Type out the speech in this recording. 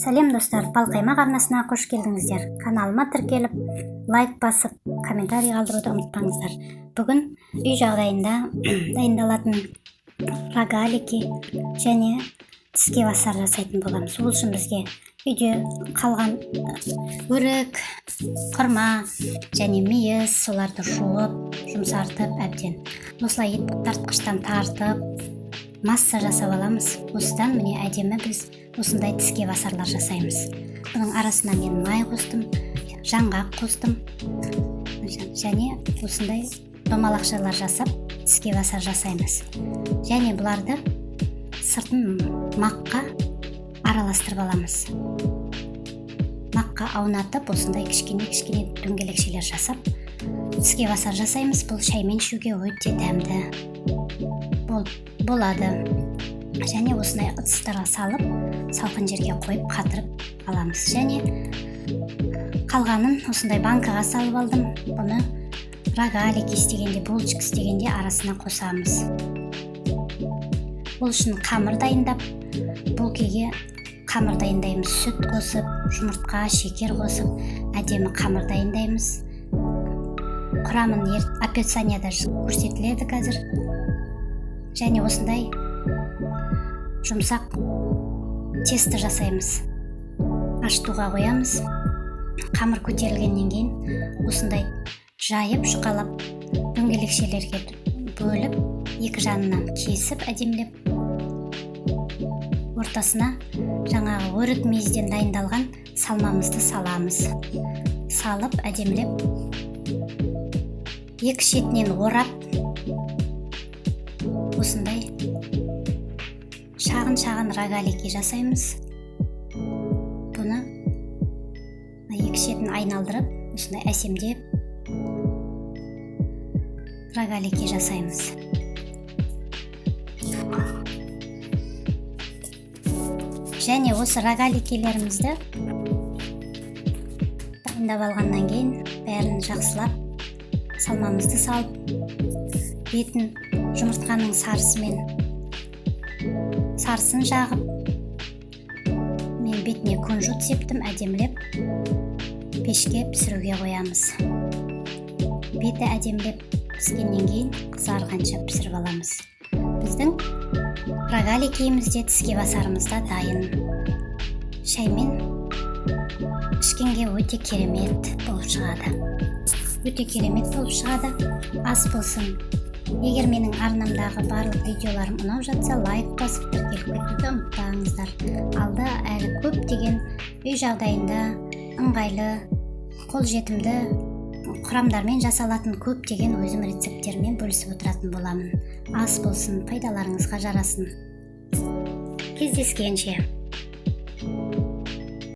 Сәлем, достар! Балқаймақ арнасына қош келдіңіздер. Каналыма тіркеліп, лайк басып, комментарий қалдыруды ұмытпаңыздар. Бүгін үй жағдайында дайындалатын рогалики және тіске басар жасайтын боламыз. Ол үшін бізге үйде қалған өрік, құрма және мейіз, соларды жуып, жұмсартып, әбден осылай ет тартқыштан тартып, масса жасап аламыз. Осыдан, міне, әдемі біз осындай тіске басарлар жасаймыз. Бұның арасына мен май қостым, жаңғақ қостым және осындай домалақшалар жасап, тіске басар жасаймыз. Және бұларды сыртын маққа араластырып аламыз. Маққа аунатып, осындай кішкене кішкене дөңгелекшелер жасап, тіске басар жасаймыз. Бұл шаймен ішуге өте дәмді болады. Және осындай ыдыстарға салып, салқын жерге қойып, қатырып аламыз. Және қалғанын осындай банкаға салып алдым. Бұны рогалик істегенде, булочка істегенде арасына қосамыз. Ол үшін қамыр дайындап, булкеге қамыр дайындаймыз. Сүт қосып, жұмыртқа, шекер қосып, әдемі қамыр дайындаймыз. Құрамын описанияда көрсетіледі қазір. Және осындай жұмсақ тесто жасаймыз, ашытуға қоямыз. Қамыр көтерілгеннен кейін осындай жайып, жұқалап, дөңгелекшелерге бөліп, екі жағынан кесіп, әдемілеп, ортасына жаңағы өрік, мейізден дайындалған салмамызды саламыз. Салып, әдемілеп екі шетінен орап, осындай шағын шағын рогалики жасаймыз. Бұны екі шетін айналдырып, осындай әсемдеп рогалики жасаймыз. Және осы рогаликилерімізді дайындап алғаннан кейін, бәрін жақсылап салмамызды салып, бетін жұмыртқаның сарысымен, сарысын жағып, мен бетіне кунжут септім. Әдемілеп пешке пісіруге қоямыз. Беті әдемілеп піскеннен кейін, қызарғанша пісіріп аламыз. Біздің рогаликиіміз де, тіске басарымыз да дайын. Шаймен ішкенге өте керемет болып шығады, өте керемет болып шығады. Ас болсын! Егер менің арнамдағы барлық видеоларым ұнап жатса, лайк басып, тіркеліп кетуді ұмытпаңыздар. Алда әлі көптеген үй жағдайында ыңғайлы, қолжетімді құрамдармен жасалатын көптеген өзім рецепттермен бөлісіп отыратын боламын. Ас болсын, пайдаларыңызға жарасын! Кездескенше!